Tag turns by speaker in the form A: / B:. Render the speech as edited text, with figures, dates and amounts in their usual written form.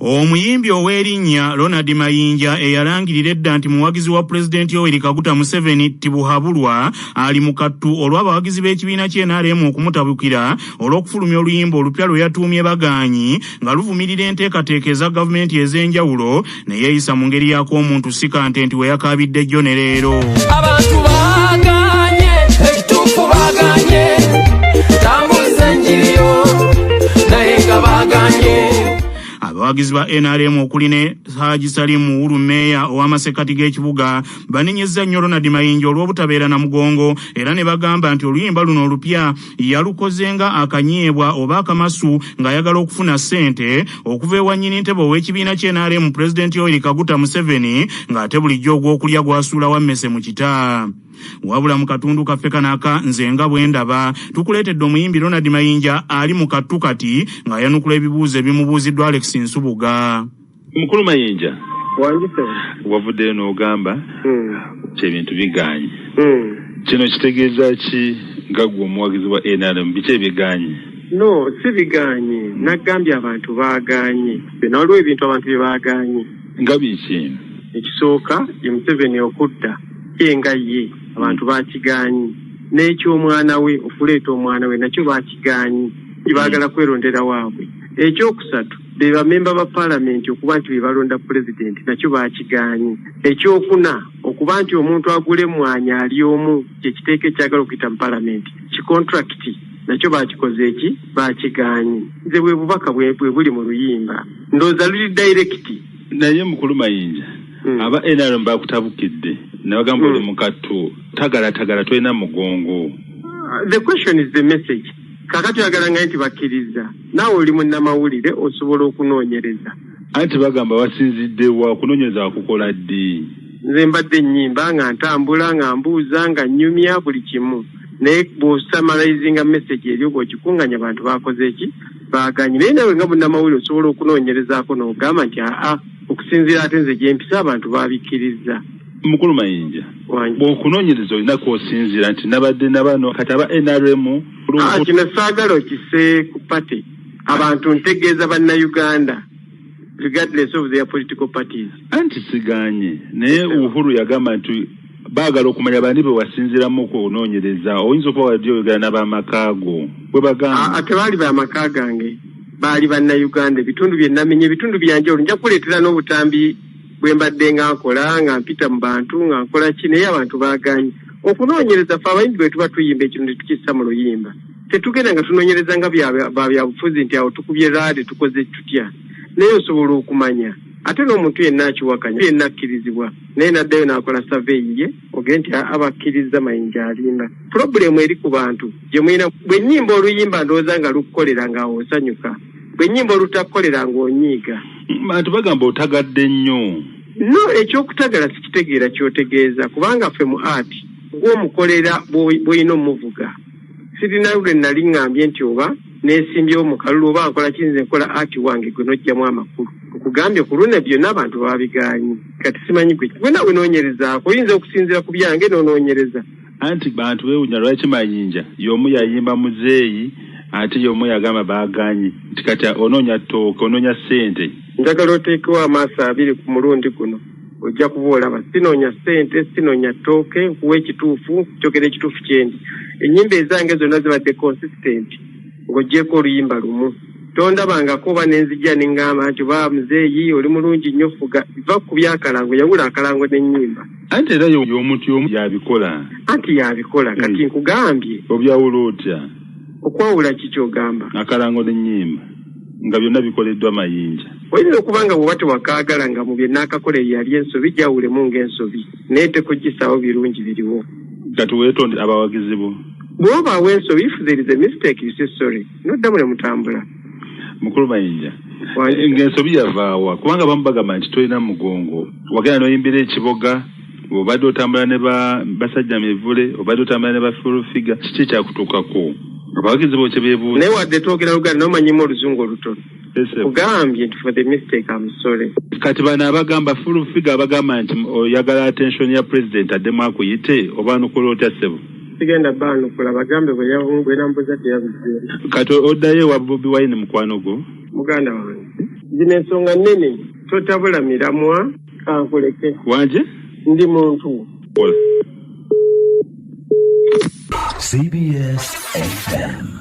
A: Omuyimbi ow'erinnya Ronald Mayinja eyalangirira edda nti muwagizi wa Pulezidenti Yoweri Kaguta Museveni Tibuhaburwa ali mu kattu olw'abawagizi b'ekibiina ki NRM okumutabukira olw'okufulumya oluyimba olupya lwe yatuumye Bagaanyi nga luvumirira enteekateeka eza gavumenti ez'enjawulo ne yeeyisa mu ngeri y'ak'omuntu si kante nti we yakaabidde jjo ne leero.
B: Abantu baganye ekituufu baganye tambuza enjiriyo naye nga baganye.
A: Abawagizi ba NRM okuli ne Haji Salim Muwulu mmeeya ow'amasekkati g'ekibuga banenyezza nnyo Ronald Mayinja olw'obutabeera na mugongo era ne bagamba nti oluyimba luno olupya yalukoze nga akanyeebwa oba akamasu ng'ayagala okufuna ssente okuva ewa nnyini ntebe ow'ekibiina ki NRM Pulezidenti Yoweri Kaguta Museveni ng'ate bulijjo ogw'okulya gwasuula wammese mu kita. Wabula mu katundu kaffe kano aka Nze nga bwe ndaba tukuleetedde omuyimbi Ronald Mayinja ali mu kattu kati ng'ayanukula ebibuuzo ebimubuuziddwa Alex Nsubuga.
C: Mukulu Mayinja, wavuddeyo n'ogamba nti ebintu bigaanye. Kino kitegeeza ki nga ggwe omuwagizi wa NRM? Biki ebigaanye?
D: No, si bigaanye. Nagambye abantu baagaanye. Bino waliwo ebintu abantu bye baagaanye.
C: Nga biki?
D: Ekisooka ye Museveni okudda ye nga ye abantu bakigaanyi, n'eky'omwana we okuleeta omwana we nakyo bakigaanyi, baagala kwerondera waabwe. Ekyokusatu be bamemba ba paalamenti okuba nti be balonda pulezidenti nakyo bakigaanyi. Ekyokuna okuba nti omuntu agula emmwanyi ali omu kye kiteeka ekyagala okuyita mu paalamenti kikontrakiti nakyo bakikoze eki bakigaanyi. Nze bwe bubaka bwe buli mu luyimba ndowooza luli dayirekiti.
C: Naye mukulu Mayinja, aba NRM bakutabukidde ne bagamba oli mu kattu tagalatagala tolina mugongo.
D: The question is the message. Kaakati oyagala nga nti bakkiriza, naawe oli munnamawulire osobola okunoonyereza.
C: Anti bagamba basinzidde wa okunoonyereza wakukola ddi?
D: Nze mbadde nnyimba nga ntambula nga mbuuza nga nnyumya buli kimu, naye bw'osummarizinga message eri bw'ogikunganya abantu bakoze ki baaganye. Naye nawe nga munnamawulire osobola okunoonyerezaako n'ogamba nti aa okusinziira ate nze gye mpisa abantu babikkiriza.
C: Mukulu Mayinja, bw'okunoonyereza olina kw'osinziira nti nabadde na bano kati aba NRM.
D: Kino saagala okisse ku party. Abantu ntegeeza bannayuganda regardless of their political parties.
C: Anti siganye naye Uhuru yagamba nti baagala okumanya bani be wasinziiramu okunoonyereza. Oyinza okuba wadde oyogera n'ab'amaka go bwe bagamba.
D: Tebaali b'amaka gange, baali bannayuganda. Ebitundu bye namenye ebitundu byanjawulo. Nja kuleetera n'obutambi bwe mbadde nga nkola nga mpita mu bantu nga nkola ki, naye abantu baaganye okunoonyereza. Ffe abayimbi bwe tuba tuyimba ekintu tetukissa mu luyimba, tetugenda nga tunoonyereza nga byabufuzi nti awo tukubye raade tukoze tutya, naye osobola okumanya. Ate n'omuntu yenna akiwakanya yenna akkirizibwa naye n'addayo n'akola survey ye ogende nti abakkiriza Mayinja alimba. Pulobulemu eri ku bantu gye mulina. Bwe nnyimba oluyimba ndowooza nga lukukolera nga osanyuka, bwe nnyimba olutakukolera ng'onyiiga.
C: Bantu bagamba otagadde nnyo.
D: No, ekyokutagala sikitegeera ky'otegeeza, kubanga ffe mu art gw'omukolera bw'olina omuvuga. Sirina lwe nali ŋŋambye nti oba neesimbyewo mu kalulu oba nkola ki, nze nkola art wange gwe n'oggyamu amakulu. Nkugambye ku luno byonna abantu babigaanyi. Kati simanyi gwe naawe noonyerezaako, oyinza okusinziira ku byange n'onoonyereza.
C: Anti bantu beewuunya lwaki Mayinja y'omu yayimba muzeeyi ate y'omu yagamba baagaanyi nti kati onoonya ttooke, onoonya ssente.
D: Njagala oteekewo amaaso abiri ku mulundi guno, ojja kuba olaba sinoonya ssente, sinoonya ttooke, nkuwa ekituufu, nkyogera ekituufu kyendi. Ennyimba ezange zonna zibadde consistent ng'oggyeeko oluyimba lumu. Tondabangako oba ne nzija ne ŋŋamba nti oba muzeeyi oli mulungi nnyo fuga, va ku byakalango, yawula akalango n'ennyimba.
C: Anti era y'omuntu y'omu yabikola.
D: Anti yabikola, kati nkugambye.
C: Obyawula otya?
D: Okwawula ki ky'ogamba?
C: Akalango n'ennyimba nga byonna bikoleddwa Mayinja.
D: Oyinza okuba nga bw'oba tewakaagala nga mu bye naakakola eyo yali ensobi, gyawulemu ng'ensobi, naye tekugisaawo birungi biriwo.
C: Kati weetonde abawagizi bo.
D: Bw'obaawo ensobi, if there is a mistake, you say sorry, n'oddamu ne mutambula.
C: Mukulu Mayinja, ng'ensobi yavaawa? Kubanga abamu bagamba nti tolina mugongo, wagenda n'oyimbira ekiboga, obadde otambula ne basajja mivule, obadde otambula ne ba full figure, kiki ekyakutuukako? Abawagizi bo kye beebuuza.
D: Naye wadde twogera Luganda n'omanyimu oluzungu olutono. Kugambye nti for the mistake I'm sorry.
C: Kati bano abagamba full figure abagamba nti oyagala attention ya president addemu akuyite, obaanukula otya ssebo?
D: Sigenda baanukula, bagambe bwe nambuuza teyabizzeemu.
C: Kati oddayo ewa Bobi Wine mukwano gwo?
D: Muganda wange. Zino ensonga nnene, totabula miramwa, kankuleke.
C: Wanje?
D: Ndi muntu.
C: Kola.
E: CBS FM.